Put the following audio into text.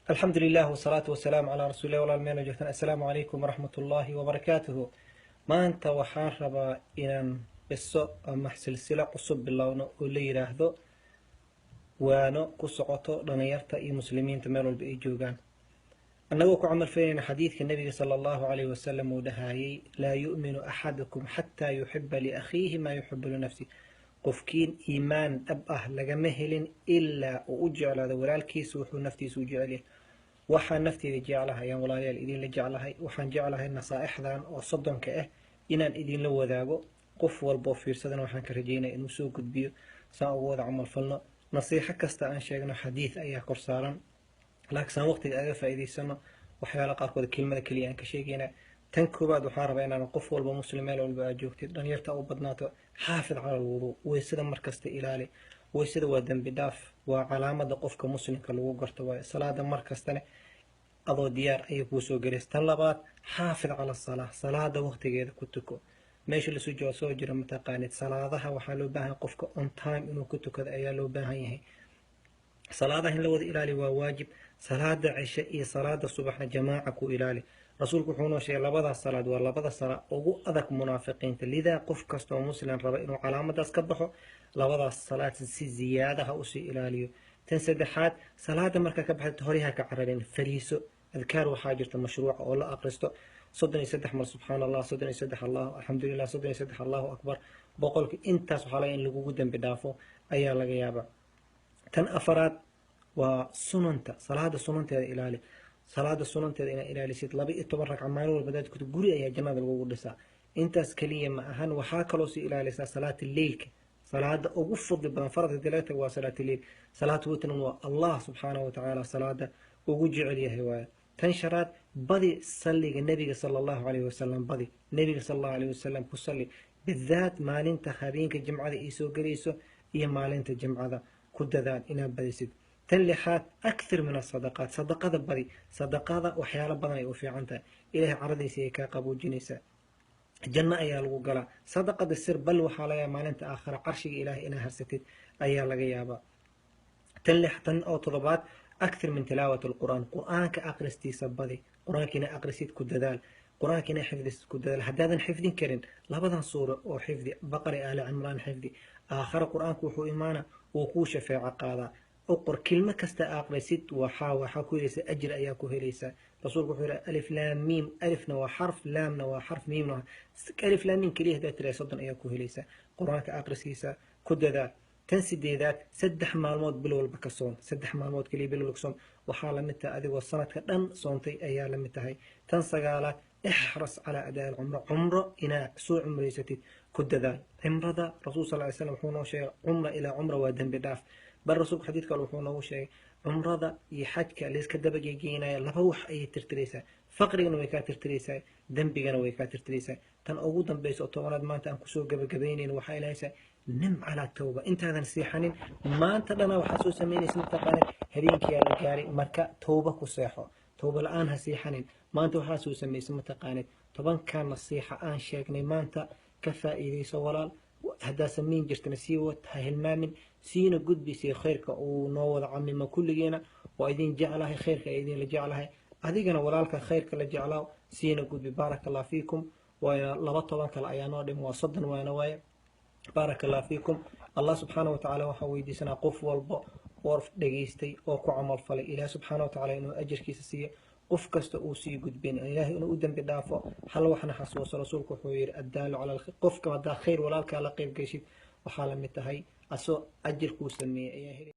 Alxamdu lilah wasalaatu wasalaamu calaa rasuulilah. Walaal meela joogtaan, assalaamu calaykum waraxmat ullaahi wabarakaatuhu. Maanta waxaan rabaa inaan qiso ama silsilo cusub bilowno oo la yidhaahdo waano ku socoto dhalinyarta iyo muslimiinta meel walba ay joogaan, annagoo ku camal faynayna xadiidka nabiga sala allahu calayhi wasalam uu dhahayay: "Laa yu'minu axadukum xataa yuxiba liakhiihi maa yuxibu linafsih." Qofkiin iimaan dhab ah lagama helin ilaa uu u jeclaado walaalkiisa wuxuu naftiisa u jecelyahay. Waxaan nafteyda jeclahay ayaan, walaalayaal, idinla jeclahay. Waxaan jeclahay nasaaixdan oo 30-ka ah inaan idinla wadaago. Qof walboo fiirsadana waxaan ka rajeynaya inuu soo gudbiyo saan ugu wada camal falno. Nasiixo kasta aan sheegno xadiid ayaa kor saaran, laakiin saan waqtiga aga faa'iidaysano, waxyaala qaarkood kelmada keliya aan ka sheegaynaa. Tan koowaad, waxaan rabaa inaan qof walba muslim, meel walba aad joogtid, dhalinyarta u badnaato, xaafid cala alwuduu, weysada markasta ilaali. Weysada waa dembi dhaaf, waa calaamada qofka muslimka lagu garto waaye. Salaada markastane adoo diyaar ayay kuu soo gelaysa. Tan labaad, xaafid cala asalaa, salaada waqtigeeda ku tuko. Meesha lasu soo jiro mataqaanid, salaadaha waxaa loo baahan qofka on time inuu ku tukado ayaa loo baahan yahay. Salaadaha in la wada ilaali waa waajib. Salaada cishe iyo salaada subaxna jamaaca ku ilaali. Rasuulku wuxuu noo sheegay labadaas salaad waa labada salaa ugu adag munaafiqiinta. Lidaa, qof kastoo muslim raba inuu calaamadaas ka baxo, labadaas salaad si ziyaadaha usii ilaaliyo. Tan saddexaad, salaada markaa ka baxda horyaha ka cararin, fariiso. Adkaar waxaa jirta mashruuca oo la aqristo: 33 mar subxaan Allah, 33 Allah, alxamdulilah, 33 Allahu akbar, 100-ka. Intaas waxaa laga in lagugu dembi dhaafo ayaa laga yaabaa. Tan afaraad waa sunanta, salaada sunanteeda ilaali. Salaada sunanteeda inaad ilaalisid, 12 ragca maalin walba hadaad tukato, guri ayaa jannada lagugu dhisaa. Intaas keliya ma ahan, waxaa kaloo sii ilaalisaa salaata leylka. Salaada ugu fadli badan faradka hadii laga tago waa salaat leyl. Salaat witran waa Allah subxaanahu watacaala salaada ugu jecel yahay waaye. Tan shanaad, badi salliga nebiga sala allahu calayhi wasalam. Badi nebiga sala allahu calayhi wasalam ku salli, bidaat maalinta habeenka jimcada ay soo gelayso iyo maalinta jimcada ku dadaal inaad badisid. Tan lixaad, akthir min asadaqaat, sadaqada badi. Sadaqada waxyaalo badan ay u fiican tahay. Ilahay caradiisa ay kaa qaboojinaysaa, janno ayaa lagu galaa sadaqada sir. Bal waxaa laga yaaba maalinta aakhira carshiga ilaahay inaa harsatid ayaa laga yaabaa. Tan lix, tan oo toddobaad, akthir min tilaawati alqur'aan, qur-aanka aqristiisa badi. Qur-aanka inaa aqrisid ku dadaal, qur-aanka inaa xifdisid ku dadaal. Haddaadan xifdin karin, labadan suuro oo xifdi, Baqari, Aali Cimraan xifdi. Aakhara qur-aanku wuxuu imaana wuu kuu shafeeco qaadaa. Uqor kelmo kasta aqrisid, waxaa ku helaysaa ajri ayaa ku helaysaa. Rasuulku wuxuu yihi: alif laam miim, alifna waa xarf, laamna waa xarf, miimna waa alif laam miim keliya haddaad tirahay, 30 ayaa ku helaysaa. Qur-aanka aqriskiisa ku dadaal. Tan sideedaad, 3 maalmood bil walba ka soon. 3 maalmood keliya bil walba ka soon, waxaa lamid tahay adigoo sanadka dhan soontay ayaa lamid tahay. Tan sagaalaad, ixras calaa adaa alcumro, cumro inaad soo cumraysatid ku dadaal. Cimrada rasuul sal ly slam wuxuu noo sheegay cumra ilaa cumra waa dembi dhaaf. Bal rasuulku xadiid kale wuxuu noogu sheegay cumrada iyo xajka layska dabagegeynaya laba wax ayay tirtiraysaa: faqrigana way kaa tirtiraysaa, dembigana way kaa tirtiraysaa. Tan ugu dambaysa oo 10-aad maanta aan kusoo gabagabaynayn, waxaa ilahaysaa: nim calaa tawba. Intaadan seexanin, maanta dhana waxaa soo samaynaysa mataqaana, habeenkiyaa la gaaray, marka tawba ku seexo. Tawba la-aan ha seexanin. Maanta waxaa soo samaysa mataqaanid, 10-kan nasiixa aan sheegnay maanta ka faa'iidayso, walaal. Haddaa samayn jirtana sii wad, ha hilmaamin, siina gudbisay khayrka uu noo wada camimo kulligeena. Waa idin jeclahay, khayrka ay idinla jeclahay. Adigana walaalka khayrka la jeclaaw, siina gudbi. Baaraka allah fiikum. Waana laba 10 kale ayaa noo dhim, waa 30 waana waaye. Baaraka allah fiikum. Allah subxaana wa tacaala waxaan weydiisanaa qof walba oo dhegaystay oo ku camal falay, Ilaah subxaana wa tacala inuu ajarkiisa siiyo. Qof kasta uu sii gudbin, Ilaahay inuu u dembi dhaafo. Hal waxna xasuuso, rasuulku wuxuu yidhi: addaalu cala qofka haddaa khayr walaalkaa la qayb geshid, waxaa la mid tahay asoo ajirkuu sameeyey ayaa heli.